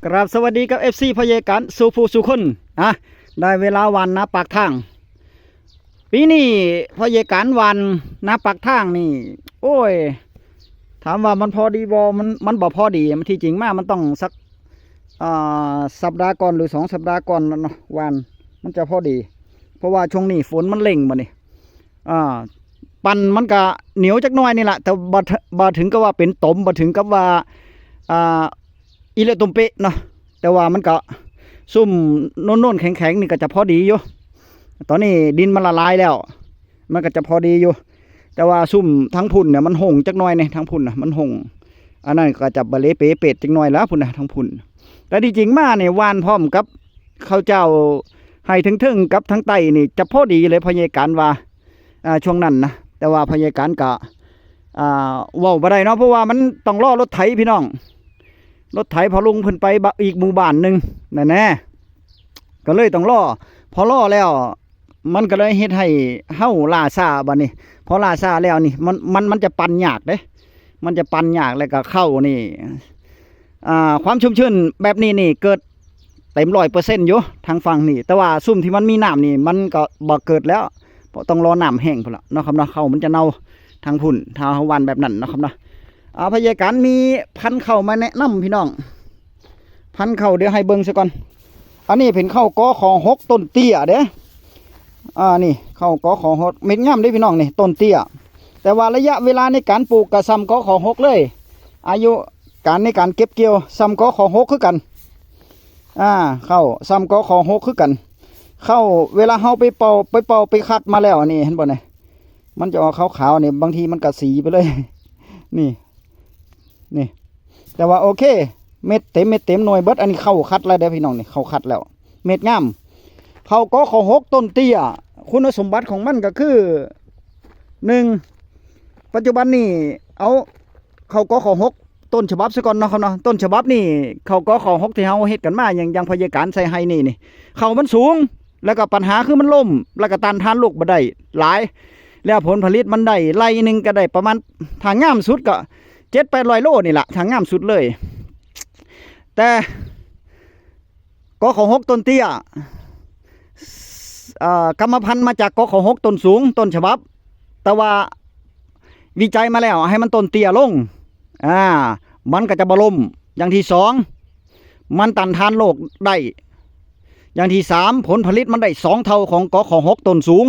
ກະລາບສະຫວັດດີກັບເອັຟຊີພໍ່ໃຫຍ່ການສູ່ຜູ້ສູ່ຄົນ. ອ່ະ ໄດ້ເວລາຫວ່ານນາປາກທາງ. ປີນີ້ພໍ່ໃຫຍ່ການຫວ່ານນາປາກທາງນີ້ ໂອ້ຍ ຖາມວ່າມັນພໍດີບໍ່? ມັນ ມັນບໍ່ພໍດີ. ທີ່ຈິງມາມັນຕ້ອງສັກ ອ່າ ສັບດາກ່ອນ ຫຼື ສອງສັບດາກ່ອນເນາະ ຫວ່ານມັນຈະພໍດີ ເພາະວ່າຊ່ວງນີ້ຝົນມັນເລັ່ງບັດນີ້. ອ່າ ປັນມັນກະໜຽວຈັກໜ້ອຍນີ້ລະ ແຕ່ບໍ່ ບໍ່ເຖິງກັບວ່າເປັນຕົມ ບໍ່ເຖິງກັບວ່າ ອ່າ ອີ່ເລະຕົມເປະເນາະ ແຕ່ວ່າມັນກະຊຸ່ມໂນ້ນໆແຂງໆນີ້ກະຈະພໍດີຢູ່. ຕອນນີ້ດິນມັນລະລາຍແລ້ວ ມັນກະຈະພໍດີຢູ່ ແຕ່ວ່າຊຸ່ມທາງພຸ້ນເນຍມັນຫົງຈັກໜ້ອຍນີ້ ທາງພຸ້ນນະມັນຫົງ ອັນນັ້ນກະຈະບະເລເປເປດຈັກໜ້ອຍລະພຸ້ນນະ ທາງພຸ້ນ. ແຕ່ທີ່ຈິງມານີ້ຫວ່ານພ້ອມກັບເຂົາເຈົ້າ ໃຫ້ເທິງໆກັບທາງໃຕ້ນີ້ຈະພໍດີເລີຍ ພໍ່ໃຫຍ່ການວ່າ ອ່າ ຊ່ວງນັ້ນນະ. ແຕ່ວ່າພໍ່ໃຫຍ່ການກະ ອ່າ ເວົ້າບໍ່ໄດ້ເນາະ ເພາະວ່າມັນຕ້ອງລໍລົດໄຖພີ່ນ້ອງ ລົດໄຖພໍ່ລຸງເພິ່ນໄປບະ ອີກໝູ່ບ້ານໜຶ່ງນັ້ນແນ່ ກະເລີຍຕ້ອງລໍ. ພໍລໍແລ້ວ ມັນກະເລີຍເຮັດໃຫ້ເຮົາລ່າຊ້າບັດນີ້. ພໍລ່າຊ້າແລ້ວນີ້ ມັນ ມັນ ມັນຈະປັ່ນຍາກເດ້ ມັນຈະປັ່ນຍາກ. ແລ້ວກະເຂົ້ານີ້ ອ່າ ຄວາມຊຸ່ມຊື່ນແບບນີ້ນີ້ເກີດເຕັມຮ້ອຍເປີເຊັນຢູ່ທາງຝັ່ງນີ້ ແຕ່ວ່າຊຸ່ມທີ່ມັນມີນ້ຳນີ້ມັນກໍບໍ່ເກີດແລ້ວ ເພາະຕ້ອງລໍນ້ຳແຫ້ງພຸ້ນລະເນາະຄັບເນາະ. ເຂົ້າມັນຈະເນົ່າທາງພຸ້ນ ຖ້າເຮົາຫວ່ານແບບນັ້ນເນາະຄັບເນາະ. ອ່າ ພໍ່ໃຫຍ່ການມີພັນເຂົ້າມາແນະນຳພີ່ນ້ອງ ພັນເຂົ້າ ດຽວໃຫ້ເບິ່ງຊະກ່ອນ. ອັນນີ້ເປັນເຂົ້າ ກຂ ຫົກ ຕົ້ນເຕ້ຍເດ້. ອ່າ ນີ້ເຂົ້າ ກຂ ຫົກ ເມັດງາມເດ້ພີ່ນ້ອງ ນີ້ຕົ້ນເຕ້ຍ ແຕ່ວ່າໄລຍະເວລາໃນການປູກກະສ່ຳ ກຂ ຫົກ ເລີຍ ອາຍຸການໃນການເກັບກ່ຽວສ່ຳ ກຂ ຫົກ ຄືກັນ. ອ່າ ເຂົ້າສ່ຳ ກຂ ຫົກ ຄືກັນ. ເຂົ້າເວລາເຮົາໄປເປົ່າ ໄປເປົ່າໄປຄັດມາແລ້ວ ນີ້ເຫັນບໍ່ນີ້ ມັນຈະອອກຂາວໆນີ້ ບາງທີມັນກະສີໄປເລີຍ ນີ້ ນີ້ ແຕ່ວ່າໂອເຄ ເມັດເຕັມ ເມັດເຕັມໜ່ວຍເບິດ. ອັນນີ້ເຂົ້າຄັດແລ້ວເດ້ພີ່ນ້ອງ ນີ້ເຂົ້າຄັດແລ້ວ ເມັດງາມ. ເຂົ້າ ກຂ ຫົກ ຕົ້ນເຕ້ຍ ຄຸນສົມບັດຂອງມັນກະຄື ໜຶ່ງ ປັດຈຸບັນນີ້ ເອົາເຂົ້າ ກຂ ຫົກ ຕົ້ນສະບັບຊະກ່ອນເນາະຄັບເນາະ. ຕົ້ນສະບັບນີ້ເຂົ້າ ກຂ ຫົກ ທີ່ເຮົາເຮັດກັນມາ ຢ່າງ ຢ່າງພໍ່ໃຫຍ່ການໃສ່ໄຮ່ນີ້ນີ້ ເຂົ້າມັນສູງ ແລ້ວກໍປັນຫາຄືມັນລົ້ມ ແລ້ວກໍຕ້ານທານໂລກບໍ່ໄດ້ຫຼາຍ ແລ້ວຜົນຜະລິດມັນໄດ້ໄລ່ໜຶ່ງກໍໄດ້ປະມານ ຖ້າງາມສຸດກໍເຈັດແປດຮ້ອຍໂລນີ້ລະ ຖ້າງາມສຸດເລີຍ. ແຕ່ ກຂ ຫົກ ຕົ້ນເຕ້ຍ ເອີ ກຳມະພັນມາຈາກ ກຂ ຫົກ ຕົ້ນສູງ ຕົ້ນສະບັບ ແຕ່ວ່າວິໄຈມາແລ້ວໃຫ້ມັນຕົ້ນເຕ້ຍລົງ ອ່າ ມັນກໍຈະບໍ່ລົ້ມ. ຢ່າງທີສອງ ມັນຕ້ານທານໂລກໄດ້. ຢ່າງທີສາມ ຜົນຜະລິດມັນໄດ້ສອງເທົ່າຂອງ ກຂ ຫົກ ຕົ້ນສູງ.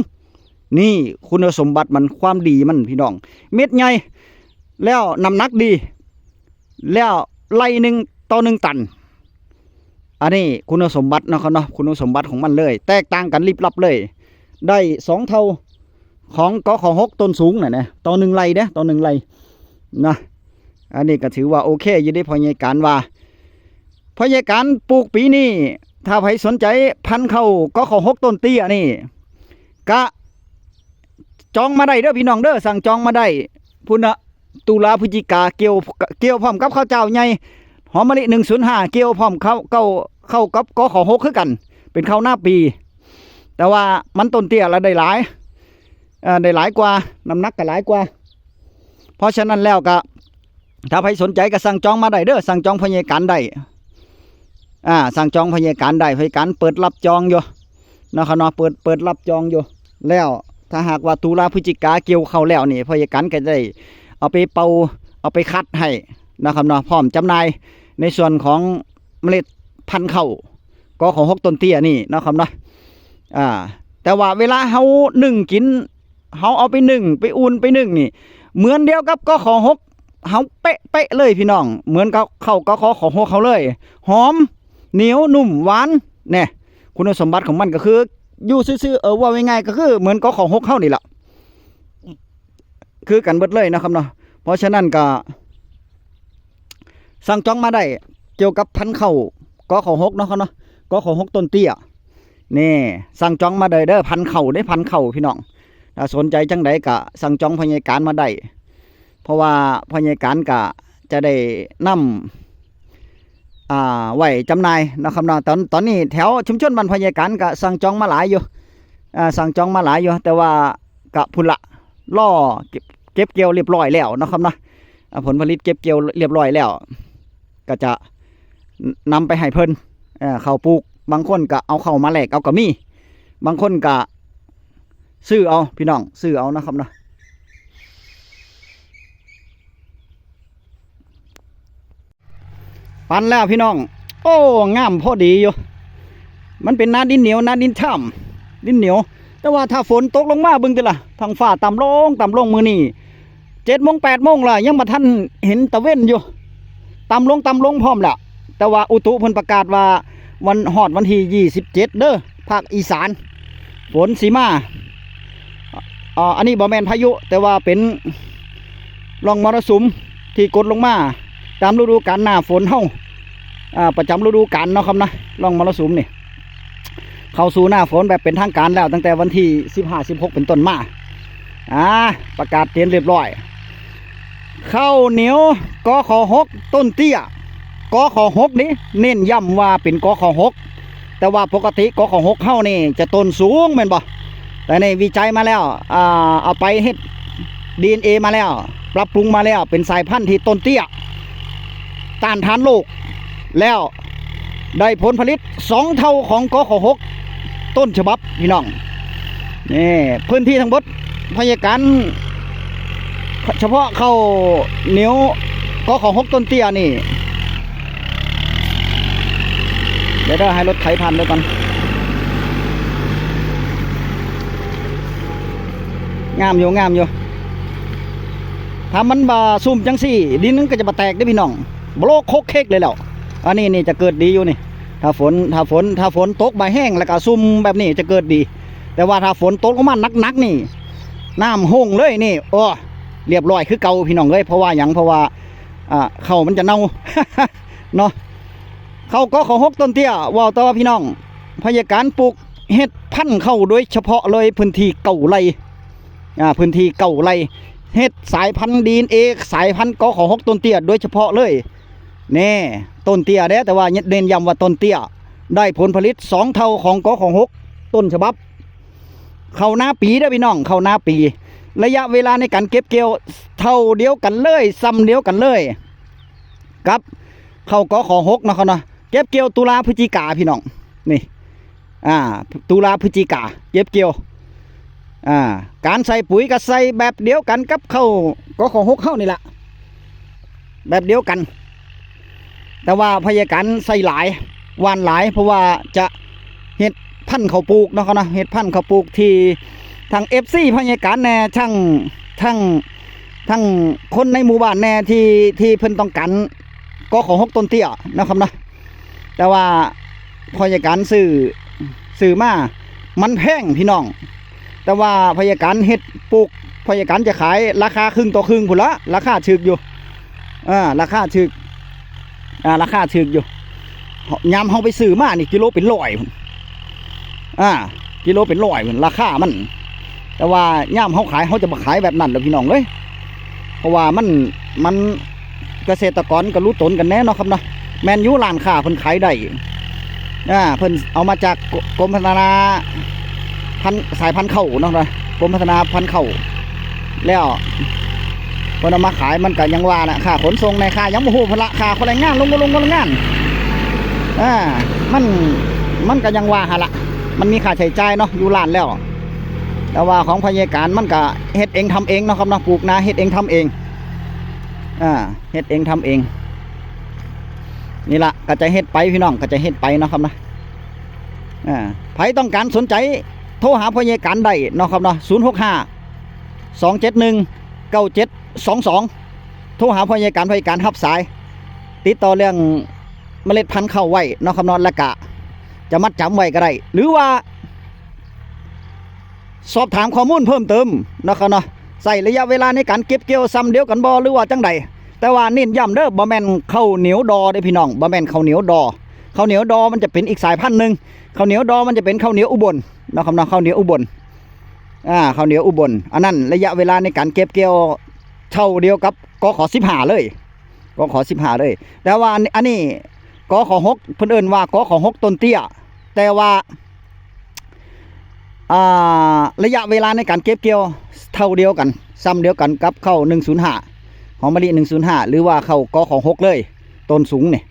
ນີ້ຄຸນສົມບັດມັນ ຄວາມດີມັນພີ່ນ້ອງ ເມັດໃຫຍ່ ແລ້ວນ້ຳໜັກດີ ແລ້ວໄລ່ໜຶ່ງຕໍ່ໜຶ່ງຕັນ. ອັນນີ້ຄຸນສົມບັດເນາະຄັບເນາະ ຄຸນສົມບັດຂອງມັນເລີຍ ແຕກຕ່າງກັນລິບລັບເລີຍ ໄດ້ສອງເທົ່າຂອງ ກຂ ຫົກ ຕົ້ນສູງນະ ຕໍ່ໜຶ່ງໄລ່ເດ້ ຕໍ່ໜຶ່ງໄລ່ນະ. ອັນນີ້ກໍຖືວ່າໂອເຄຢູ່ເດ້ ພໍ່ໃຫຍ່ການວ່າ ພໍ່ໃຫຍ່ການປູກປີນີ້ ຖ້າໃຜສົນໃຈພັນເຂົ້າ ກຂ ຫົກ ຕົ້ນເຕ້ຍນີ້ ກະຈອງມາໄດ້ເດີພີ່ນ້ອງເດີ ສັ່ງຈອງມາໄດ້ພຸ້ນນະ. ຕຸລາ ພຶສຈິກາ ກ່ຽວ ກ່ຽວພ້ອມກັບເຂົ້າເຈົ້າໃຫຍ່ ຫອມມະລິ ໜຶ່ງສູນຫ້າ ກ່ຽວພ້ອມເຂົ້າ ເຂົ້າ ເຂົ້າກັບ ກຂ ຫົກ ຄືກັນ ເປັນເຂົ້ານາປີ ແຕ່ວ່າມັນຕົ້ນເຕ້ຍລະໄດ້ຫຼາຍ ເອີ ໄດ້ຫຼາຍກວ່າ ນ້ຳໜັກກໍຫຼາຍກວ່າ. ເພາະສະນັ້ນແລ້ວກໍ ຖ້າໃຜສົນໃຈກໍສັ່ງຈອງມາໄດ້ເດີ ສັ່ງຈອງພະຍາການໄດ້ ອ່າ ສັ່ງຈອງພະຍາການໄດ້ ພະຍາການເປີດຮັບຈອງຢູ່ເນາະ ເຂົາເນາະ ເປີດ ເປີດຮັບຈອງຢູ່. ແລ້ວຖ້າຫາກວ່າຕຸລາ ພຶສຈິກາກ່ຽວເຂົ້າແລ້ວນີ້ ພະຍາການກໍໄດ້ເອົາໄປເປົ່າ ເອົາໄປຄັດໃຫ້ເນາະ ເຂົາເນາະ ພ້ອມຈຳໜ່າຍໃນສ່ວນຂອງເມລັດພັນເຂົ້າ ກຂ ຫົກ ຕົ້ນເຕ້ຍນີ້ເນາະ ເຂົາເນາະ. ອ່າ ແຕ່ວ່າເວລາເຮົາໜຶ້ງກິນ ເຮົາເອົາໄປໜຶ້ງ ໄປອຸ່ນ ໄປໜຶ້ງນີ້ ເໝືອນດຽວກັບ ກຂ ຫົກ ເຮົາເປະໆເລີຍພີ່ນ້ອງ ເໝືອນກັບເຂົ້າ ກຂ ຫົກ ເຮົາເລີຍ ຫອມ ໜຽວ ນຸ້ມ ຫວານ ແນ່ ຄຸນສົມບັດຂອງມັນກໍຄືຢູ່ຊື່ໆ ເອີ ເວົ້າງ່າຍໆ ກໍຄືເໝືອນ ກຂ ຫົກ ເຮົານີ້ລະ ຄືກັນເບິດເລີຍເນາະ ເຂົາເນາະ. ເພາະສະນັ້ນກໍ ສັ່ງຈອງມາໄດ້ ກ່ຽວກັບພັນເຂົ້າ ກຂ ຫົກ ເນາະ ເຂົາເນາະ ກຂ ຫົກ ຕົ້ນເຕ້ຍ ນີ້ ສັ່ງຈອງມາໄດ້ເດີ ພັນເຂົ້າເດ້ ພັນເຂົ້າພີ່ນ້ອງ. ຖ້າສົນໃຈຈັ່ງໃດກໍສັ່ງຈອງພະຍາການມາໄດ້ ເພາະວ່າພະຍາການກໍຈະໄດ້ນຳ ອ່າ ໄວ້ຈຳໜ່າຍເນາະ ເຂົາເນາະ. ຕອນ ຕອນນີ້ແຖວຊຸມຊົນບ້ານພະຍາການກໍສັ່ງຈອງມາຫຼາຍຢູ່ ອ່າ ສັ່ງຈອງມາຫຼາຍຢູ່ ແຕ່ວ່າກໍພຸ້ນລະ ລໍເກັບ ເກັບກ່ຽວລຽບຮ້ອຍແລ້ວເນາະ ເຂົາເນາະ. ອ່າ ຜົນຜະລິດເກັບກ່ຽວລຽບຮ້ອຍແລ້ວ ກໍຈະ ນຳໄປໃຫ້ເພິ່ນ ເອີ ເຂົ້າປູກ. ບາງຄົນກໍເອົາເຂົ້າມາແລກເອົາກໍມີ, ບາງຄົນກໍຊື້ເອົາ ພີ່ນ້ອງ ຊື້ເອົານະຄັບເນາະ. ປັນແລ້ວພີ່ນ້ອງ. ໂອ້ ງາມພໍດີຢູ່. ມັນເປັນນາດິນໜຽວ ນາດິນທຳ ດິນໜຽວ. ແຕ່ວ່າຖ້າຝົນຕົກລົງມາ ເບິ່ງຕິລະ ທ້ອງຟ້າຕ່ຳລົງ ຕ່ຳລົງ. ມື້ນີ້ເຈັດໂມງ ແປດໂມງລະ ຍັງບໍ່ທັນເຫັນຕາເວັນຢູ່. ຕ່ຳລົງ ຕ່ຳລົງພ້ອມແລ້ວ. ແຕ່ວ່າອຸຕຸເພິ່ນປະກາດວ່າ ວັນ ຮອດວັນທີຊາວເຈັດເດີ ພາກອີສານ ຝົນຊິມາ. ອ່າ ອັນນີ້ບໍ່ແມ່ນພາຍຸ ແຕ່ວ່າເປັນຮ່ອງມໍລະສຸມທີ່ກົດລົງມາຕາມລະດູການໜ້າຝົນເຮົາ ອ່າ ປະຈຳລະດູການເນາະຄັບນະ. ຮ່ອງມໍລະສຸມນີ້ເຂົ້າສູ່ໜ້າຝົນແບບເປັນທາງການແລ້ວ ຕັ້ງແຕ່ວັນທີສິບຫ້າ ສິບຫົກ ເປັນຕົ້ນມາ. ອ່າ ປະກາດເຕັນຮຽບຮ້ອຍ. ເຂົ້າໜຽວ ກຂ ຫົກ ຕົ້ນເຕ້ຍ ກຂ ຫົກ ນີ້ ເນັ້ນຢ້ຳວ່າເປັນ ກຂ ຫົກ ແຕ່ວ່າປົກກະຕິ ກຂ ຫົກ ເຮົານີ້ຈະຕົ້ນສູງແມ່ນບໍ່? ແຕ່ນີ້ວິໄຈມາແລ້ວ ອ່າ ເອົາໄປເຮັດ ດີເອັນເອ ມາແລ້ວ ປັບປຸງມາແລ້ວ ເປັນສາຍພັນທີ່ຕົ້ນເຕ້ຍ ຕ້ານທານໂລກ ແລ້ວໄດ້ຜົນຜະລິດສອງເທົ່າຂອງ ກຂ ຫົກ ຕົ້ນສະບັບ ພີ່ນ້ອງ. ນີ້ ພື້ນທີ່ທັງເບິດ ພະຍາການ ສະເພາະເຂົ້າໜຽວ ກຂ ຫົກ ຕົ້ນເຕ້ຍນີ້ ດຽວເດີ ໃຫ້ລົດໄຖຜ່ານເດີກ່ອນ. ງາມຢູ່ ງາມຢູ່. ຖ້າມັນບໍ່ຊຸ່ມຈັ່ງຊີ້ ດິນມັນກໍຈະບໍ່ແຕກເດ້ພີ່ນ້ອງ ໂບລະໂຄກເຄກເລີຍແລ້ວ. ອັນນີ້ນີ້ຈະເກີດດີຢູ່ນີ້ ຖ້າຝົນ ຖ້າຝົນ ຖ້າຝົນຕົກມາແຮງ ແລ້ວກໍຊຸ່ມແບບນີ້ຈະເກີດດີ. ແຕ່ວ່າຖ້າຝົນຕົກລົງມາໜັກໆນີ້ ນ້ຳຫົ່ງເລີຍນີ້ ໂອ້ ຮຽບຮ້ອຍຄືເກົ່າພີ່ນ້ອງເອີຍ. ເພາະວ່າຫຍັງ? ເພາະວ່າ ອ່າ ເຂົ້າມັນຈະເນົ່າເນາະ. ເຂົ້າ ກຂ ຫົກ ຕົ້ນເຕ້ຍ ເວົ້າຕໍ່ພີ່ນ້ອງ ພະຍາການປູກເຮັດພັນເຂົ້າໂດຍສະເພາະເລີຍ ພື້ນທີ່ເກົ້າໄຮ່ ອ່າ ພື້ນທີ່ເກົ້າໄຮ່ ເຮັດສາຍພັນ ດີເອັນເອ ສາຍພັນ ກຂ ຫົກ ຕົ້ນເຕ້ຍໂດຍສະເພາະເລີຍ. ແນ່ ຕົ້ນເຕ້ຍເດ້ ແຕ່ວ່າເນັ້ນຢ້ຳວ່າຕົ້ນເຕ້ຍ ໄດ້ຜົນຜະລິດສອງເທົ່າຂອງ ກຂ ຫົກ ຕົ້ນສະບັບ. ເຂົ້ານາປີເດີພີ່ນ້ອງ ເຂົ້ານາປີ. ໄລຍະເວລາໃນການເກັບກ່ຽວເທົ່າດຽວກັນເລີຍ ຊ່ຳດຽວກັນເລີຍກັບເຂົ້າ ກຂ ຫົກ ເນາະ ເນາະ. ເກັບກ່ຽວຕຸລາ ພຶດຈິກາ ພີ່ນ້ອງ ນີ້ ອ່າ ຕຸລາ ພຶດຈິກາ ເກັບກ່ຽວ. ອ່າ ການໃສ່ປຸຍກໍໃສ່ແບບດຽວກັນກັບເຂົ້າ ກຂ ຫົກ ເຮົານີ້ລະ ແບບດຽວກັນ. ແຕ່ວ່າພະຍາການໃສ່ຫຼາຍ ຫວ່ານຫຼາຍ ເພາະວ່າຈະເຮັດພັນເຂົ້າປູກເນາະ ເນາະ ເຮັດພັນເຂົ້າປູກທີ່ທາງ ເອັຟຊີ ພະຍາການແດ່ ທັງ ທັງ ທັງຄົນໃນໝູ່ບ້ານແດ່ ທີ່ ທີ່ເພິ່ນຕ້ອງການ ກຂ ຫົກ ຕົ້ນເຕ້ຍເນາະຄັບເນາະ. ແຕ່ວ່າພະຍາການຊື້ ຊື້ມາ ມັນແພງພີ່ນ້ອງ. ແຕ່ວ່າພະຍາການເຮັດປູກ ພະຍາການຈະຂາຍລາຄາຄຶ່ງຕໍ່ຄຶ່ງພຸ້ນລະ ລາຄາຖືກຢູ່. ອ່າ ລາຄາຖືກ ອ່າ ລາຄາຖືກຢູ່. ຍາມເຮົາໄປຊື້ມານີ້ ກິໂລເປັນຮ້ອຍພຸ້ນ ອ່າ ກິໂລເປັນຮ້ອຍພຸ້ນ ລາຄາມັນ. ແຕ່ວ່າຍາມເຮົາຂາຍ ເຮົາຈະບໍ່ຂາຍແບບນັ້ນດອກພີ່ນ້ອງເອີຍ ເພາະວ່າມັນ ມັນ ກະເສດຕະກອນກໍຮູ້ຕົນກັນແດ່ເນາະຄັບເນາະ. ແມ່ນຢູ່ ຮ້ານຄ້າເພິ່ນຂາຍໄດ້ ອ່າ ເພິ່ນເອົາມາຈາກ ກົມພັດທະນາພັນ ສາຍພັນເຂົ້າເນາະ ກົມພັດທະນາພັນເຂົ້າ ແລ້ວເພິ່ນເອົາມາຂາຍ. ມັນກໍຍັງວ່ານະ ຄ່າຂົນສົ່ງແດ່ ຄ່າຫຍັງບໍ່ຮູ້ພຸ້ນລະ ຄ່າຄົນແຮງງານ ລົງ ບໍ່ລົງຄົນແຮງງານ ອ່າ ມັນ ມັນກໍຍັງວ່າຫັ້ນລະ ມັນມີຄ່າໃຊ້ຈ່າຍເນາະ ຢູ່ຮ້ານແລ້ວ. ແຕ່ວ່າຂອງພະຍາການມັນກໍເຮັດເອງທຳເອງເນາະຄັບເນາະ ປູກນາເຮັດເອງທຳເອງ ອ່າ ເຮັດເອງທຳເອງ. ນີ້ລະ ກໍຈະເຮັດໄປພີ່ນ້ອງ ກໍຈະເຮັດໄປເນາະຄັບເນາະ. ອ່າ ໃຜຕ້ອງການສົນໃຈ ໂທຫາພະຍາການໄດ້ເນາະຄັບເນາະ ສູນຫົກຫ້າ ສອງເຈັດໜຶ່ງ ເກົ້າເຈັດສອງສອງ ໂທຫາພະຍາການ ພະຍາການຮັບສາຍ ຕິດຕໍ່ເລື່ອງເມລັດພັນເຂົ້າໄວ້ເນາະຄັບເນາະ ແລ້ວກະຈະມັດຈຳໄວ້ກໍໄດ້ ຫຼືວ່າ ສອບຖາມຂໍ້ມູນເພີ່ມເຕີມເນາະຄັບເນາະ ໃຊ້ໄລຍະເວລາໃນການເກັບກ່ຽວຊ່ຳດຽວກັນບໍ່ ຫຼືວ່າຈັ່ງໃດ? ແຕ່ວ່າເນັ້ນຢ້ຳເດີ ບໍ່ແມ່ນເຂົ້າໜຽວດໍເດ້ພີ່ນ້ອງ ບໍ່ແມ່ນເຂົ້າໜຽວດໍ. ເຂົ້າໜຽວດໍມັນຈະເປັນອີກສາຍພັນໜຶ່ງ ເຂົ້າໜຽວດໍມັນຈະເປັນເຂົ້າໜຽວອຸບົນເນາະຄັບເນາະ ເຂົ້າໜຽວອຸບົນ ອ່າ ເຂົ້າໜຽວອຸບົນ. ອັນນັ້ນໄລຍະເວລາໃນການເກັບກ່ຽວເທົ່າດຽວກັບ ກຂ ສິບຫ້າເລີຍ ກຂ ສິບຫ້າເລີຍ. ແຕ່ວ່າອັນ ອັນນີ້ ກຂ ຫົກ ເພິ່ນເອີ້ນວ່າ ກຂ ຫົກ ຕົ້ນເຕ້ຍ ແຕ່ວ່າ ອ່າ ໄລຍະເວລາໃນການເກັບກ່ຽວເທົ່າດຽວກັນ ຊ່ຳດຽວກັນກັບເຂົ້າໜຶ່ງສູນຫ້າ ຫອມມະລິໜຶ່ງສູນຫ້າ ຫຼືວ່າເຂົ້າ ກຂ ຫົກ ເລີຍ ຕົ້ນສູງນີ້.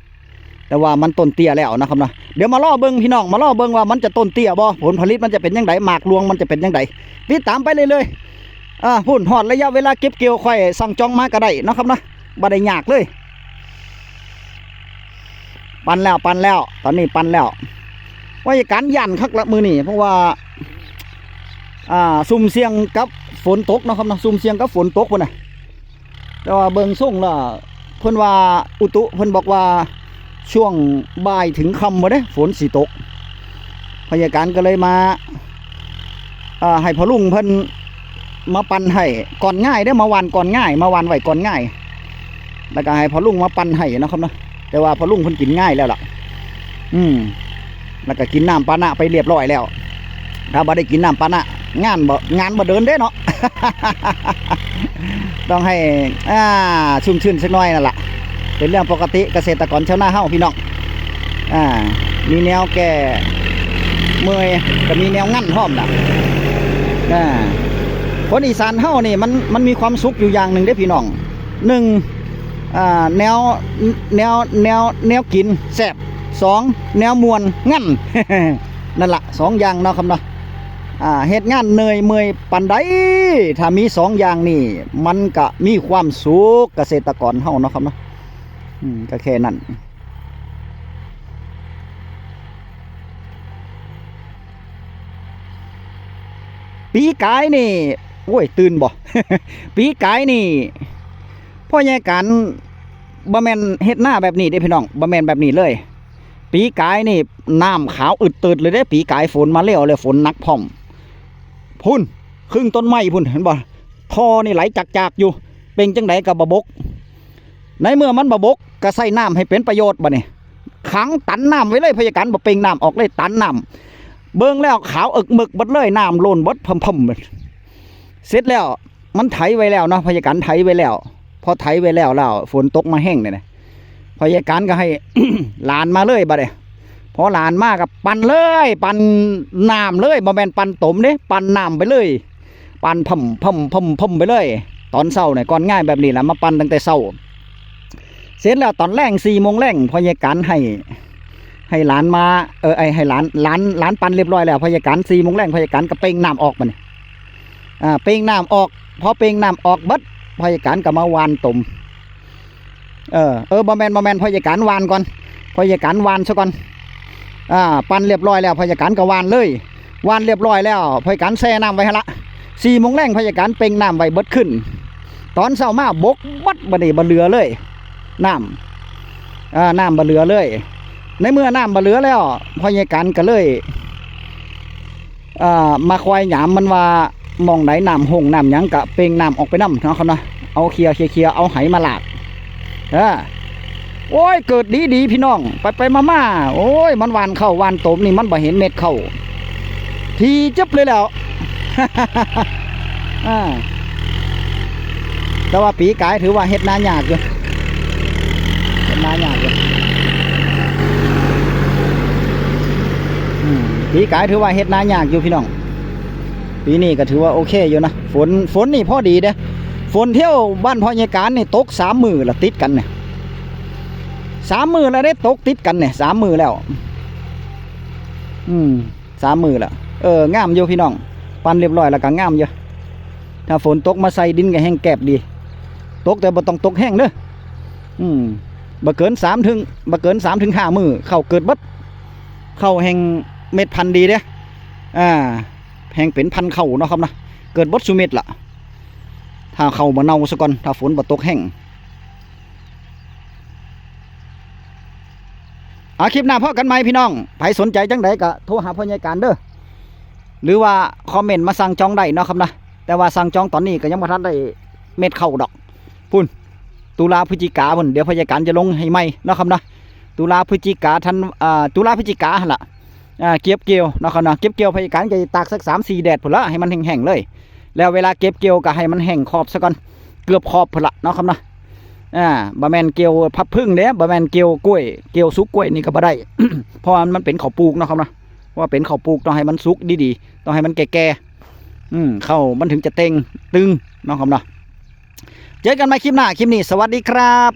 ແຕ່ວ່າມັນຕົ້ນເຕ້ຍແລ້ວນະຄັບເນາະ. ດຽວມາລໍເບິ່ງພີ່ນ້ອງ ມາລໍເບິ່ງວ່າມັນຈະຕົ້ນເຕ້ຍບໍ່ ຜົນຜະລິດມັນຈະເປັນຈັ່ງໃດ ໝາກລວງມັນຈະເປັນຈັ່ງໃດ ຕິດຕາມໄປເລື້ອຍໆ. ອາ ພຸ້ນຮອດໄລຍະເວລາເກັບກ່ຽວ ຂ້ອຍສັ່ງຈອງມາກໍໄດ້ເນາະຄັບເນາະ ບໍ່ໄດ້ຍາກເລີຍ. ປັ່ນແລ້ວ ປັ່ນແລ້ວ ຕອນນີ້ປັ່ນແລ້ວ. ພະຍາການຢ້ານຄັກລະມື້ນີ້ ເພາະວ່າ ອ່າ ສຸ່ມສ່ຽງກັບຝົນຕົກເນາະຄັບເນາະ ສຸ່ມສ່ຽງກັບຝົນຕົກພຸ້ນນະ. ແຕ່ວ່າເບິ່ງຊົງແລ້ວ ເພິ່ນວ່າ ອຸຕຸ ເພິ່ນບອກວ່າ ຊ່ວງບ່າຍເຖິງຄ່ຳພຸ້ນເດ້ ຝົນຊິຕົກ. ພະຍາການກໍເລີຍມາ ເອີ ໃຫ້ພໍ່ລຸງເພິ່ນມາປັ່ນໄຮ່ກ່ອນງ່າຍເດ້ ມາຫວ່ານກ່ອນງ່າຍ ມາຫວ່ານໄວ້ກ່ອນງ່າຍ ແລ້ວກໍໃຫ້ພໍ່ລຸງມາປັ່ນໄຮ່ເນາະຄັບເນາະ. ແຕ່ວ່າພໍ່ລຸງເພິ່ນກິນງ່າຍແລ້ວລະ ອືມ ແລ້ວກໍກິນນ້ຳປານະໄປຮຽບຮ້ອຍແລ້ວ. ຖ້າບໍ່ໄດ້ກິນນ້ຳປານະ ງານບໍ່ ງານບໍ່ເດີນເດ້ເນາະ ຕ້ອງໃຫ້ ອ່າ ຊຸ່ມຊື່ນຈັກໜ້ອຍນັ້ນລະ ເປັນເລື່ອງປົກກະຕິ ກະເສດຕະກອນຊາວນາເຮົາພີ່ນ້ອງ. ອ່າ ມີແນວແກ້ເມື່ອຍ ກໍມີແນວງັ້ນພ້ອມລະ. ອ່າ ຄົນອີສານເຮົານີ້ ມັນ ມັນມີຄວາມສຸກຢູ່ຢ່າງໜຶ່ງເດ້ພີ່ນ້ອງ. ໜຶ່ງ ອ່າ ແນວ ແນວ ແນວ ແນວກິນແຊບ ສອງ ແນວມ່ວນງັ້ນ ນັ້ນລະ ສອງຢ່າງເນາະຄັບເນາະ. ອ່າ ເຮັດງານເໜື່ອຍເມື່ອຍປານໃດ ຖ້າມີສອງຢ່າງນີ້ ມັນກະມີຄວາມສຸກ ກະເສດຕະກອນເຮົາເນາະຄັບເນາະ. ອືມ ກະແຄ່ນັ້ນ. ປີກາຍນີ້ ໂອ້ຍ ຕື່ນບໍ່ ປີກາຍນີ້ ພໍ່ໃຫຍ່ການ ບໍ່ແມ່ນເຮັດນາແບບນີ້ເດ້ພີ່ນ້ອງ ບໍ່ແມ່ນແບບນີ້ເລີຍ. ປີກາຍນີ້ນ້ຳຂາວອຶດຕຶດເລີຍເດ້ ປີກາຍຝົນມາແລ້ວ ແລ້ວຝົນໜັກພ້ອມ. ພຸ້ນ ຄຶ່ງຕົ້ນໄມ້ພຸ້ນ ເຫັນບໍ່ ທໍ່ນີ້ໄຫຼຈາກໆຢູ່ ເປັນຈັ່ງໃດກໍບໍ່ບົກ. ໃນເມື່ອມັນບໍ່ບົກ ກໍໃຊ້ນ້ຳໃຫ້ເປັນປະໂຫຍດບາດນີ້ ຂັງຕັນນ້ຳໄວ້ເລີຍ. ພະຍາການບໍ່ເປັ່ງນ້ຳອອກເລີຍ ຕັນນ້ຳ ເບິ່ງແລ້ວຂາວເອິກເມິກເບິດເລີຍ ນ້ຳລົ້ນເບິດເພິ່ມໆ. ເສັດແລ້ວ ມັນໄຖໄວ້ແລ້ວເນາະ ພະຍາການໄຖໄວ້ແລ້ວ. ພໍໄຖໄວ້ແລ້ວ ແລ້ວຝົນຕົກມາແຮງນີ້ນະ ພະຍາການກໍໃຫ້ ຫຼານມາເລີຍບາດນີ້. ພໍຫຼານມາກໍປັ່ນເລີຍ ປັ່ນນ້ຳເລີຍ ບໍ່ແມ່ນປັ່ນຕົມເດ້ ປັ່ນນ້ຳໄປເລີຍ ປັ່ນເພິ່ມໆໆໄປເລີຍ. ຕອນເຊົ້ານີ້ ກ່ອນງາຍແບບນີ້ລະ ມາປັ່ນຕັ້ງແຕ່ເຊົ້າ. ເສັດແລ້ວຕອນແລງ ສີ່ໂມງແລງ ພະຍາການໃຫ້ ໃຫ້ຫຼານມາ ເອີ ໃຫ້ ໃຫ້ຫຼານ ຫຼານ ຫຼານປັ່ນຮຽບຮ້ອຍແລ້ວ ພະຍາການ ສີ່ໂມງແລງ ພະຍາການກໍເປັ່ງນ້ຳອອກບາດນີ້. ອ່າ ເປັ່ງນ້ຳອອກ ພໍເປັ່ງນ້ຳອອກເບິດ ພະຍາການກໍມາຫວ່ານຕົມ. ເອີ ເອີ ບໍ່ແມ່ນ ບໍ່ແມ່ນ ພະຍາການຫວ່ານກ່ອນ ພະຍາການຫວ່ານຊະກ່ອນ. ອ່າ ປັ່ນຮຽບຮ້ອຍແລ້ວ ພະຍາການກໍຫວ່ານເລີຍ ຫວ່ານຮຽບຮ້ອຍແລ້ວ ພະຍາການແຊ່ນ້ຳໄວ້ຫັ້ນລະ. ສີ່ໂມງແລງ ພະຍາການເປັ່ງນ້ຳໄວ້ເບິດຄືນ ຕອນເຊົ້າມາບົກເບິດ ບາດນີ້ບໍ່ເຫຼືອເລີຍ ນ້ຳ ເອີ ນ້ຳບໍ່ເຫຼືອເລີຍ. ໃນເມື່ອນ້ຳບໍ່ເຫຼືອແລ້ວ ພະຍາການກໍເລີຍ ເອີ ມາຄອຍຍາມມັນວ່າ ໝ່ອງໃດນ້ຳຫົ່ງນ້ຳຫຍັງກະເປັ່ງນ້ຳອອກໄປນຳເນາະຄັບເນາະ ເອົາເຄຍ ເຄຍ ເຄຍ ເອົາໄຫມາລາກ. ເອີ ໂອ້ຍ ເກີດດີໆ ພີ່ນ້ອງ ໄປໆມາໆ ໂອ້ຍ ມັນຫວ່ານເຂົ້າຫວ່ານຕົມນີ້ ມັນບໍ່ເຫັນເມັດເຂົ້າ ຖີ່ຈຶບເລີຍແລ້ວ. ອ່າ ແຕ່ວ່າປີກາຍຖືວ່າເຮັດນາຍາກຢູ່ ເຮັດນາຍາກຢູ່ ອືມ ປີກາຍຖືວ່າເຮັດນາຍາກຢູ່ພີ່ນ້ອງ. ປີນີ້ກໍຖືວ່າໂອເຄຢູ່ນະ ຝົນ ຝົນນີ້ພໍດີເດ້. ຝົນທ່ຽວບ້ານພໍ່ໃຫຍ່ການນີ້ຕົກສາມມື້ລະຕິດກັນນີ້ ສາມມື້ລະເດ້ ຕົກຕິດກັນນີ້ ສາມມື້ແລ້ວ ອືມ ສາມມື້ລະ. ເອີ ງາມຢູ່ພີ່ນ້ອງ ປັ່ນຮຽບຮ້ອຍລະກະງາມຢູ່. ຖ້າຝົນຕົກມາໃສ່ດິນກະແຮງແກບດີ ຕົກແຕ່ບໍ່ຕ້ອງຕົກແຮງເດີ. ອືມ ບໍ່ເກີນສາມເຖິງ ບໍ່ເກີນສາມເຖິງຫ້າມື້ ເຂົ້າເກີດເບິດ ເຂົ້າແຮງເມັດພັນດີເດ້. ອ່າ ແຮງເປັນພັນເຂົ້າເນາະຄັບເນາະ ເກີດເບິດສູ່ເມັດລະ ຖ້າເຂົ້າບໍ່ເນົ່າຊະກ່ອນ ຖ້າຝົນບໍ່ຕົກແຮງ. ເອົາ ຄລິບໜ້າພໍ້ກັນໃໝ່ພີ່ນ້ອງ ໃຜສົນໃຈຈັ່ງໃດກໍໂທຫາພໍ່ໃຫຍ່ການເດີ ຫຼືວ່າຄອມເມັນມາສັ່ງຈອງໄດ້ເນາະຄັບນະ. ແຕ່ວ່າສັ່ງຈອງຕອນນີ້ກໍຍັງບໍ່ທັນໄດ້ເມັດເຂົ້າດອກ ພຸ້ນ ຕຸລາ ພຶດຈິກາພຸ້ນ ດຽວພະຍາການຈະລົງໃຫ້ໃໝ່ເນາະຄັບເນາະ. ຕຸລາ ພຶດຈິກາ ທັນ ອ່າ ຕຸລາ ພຶດຈິກາຫັ້ນລະ ອ່າ ເກັບກ່ຽວເນາະຄັບເນາະ. ເກັບກ່ຽວພະຍາການກໍຕາກສັກສາມສີ່ແດດພຸ້ນລະ ໃຫ້ມັນແຫ້ງໆເລີຍ. ແລ້ວເວລາເກັບກ່ຽວກໍໃຫ້ມັນແຫ້ງຂອບຊະກ່ອນ ເກືອບຂອບພຸ້ນລະເນາະຄັບເນາະ. ອ່າ ບໍ່ແມ່ນກ່ຽວພັບຜຶ່ງເດ້ ບໍ່ແມ່ນກ່ຽວກ້ວຍ ກ່ຽວສຸກກ້ວຍນີ້ກໍບໍ່ໄດ້ ເພາະວ່າມັນເປັນເຂົ້າປູກເນາະຄັບເນາະ. ເພາະວ່າເປັນເຂົ້າປູກຕ້ອງໃຫ້ມັນສຸກດີໆ ຕ້ອງໃຫ້ມັນແກ່ໆ ອືມ ເຂົ້າມັນເຖິງຈະເຕ່ງຕຶງເນາະຄັບເນາະ. ເຈີກັນໃໝ່ຄລິບໜ້າ ຄລິບນີ້ ສະຫວັດດີຄັບ.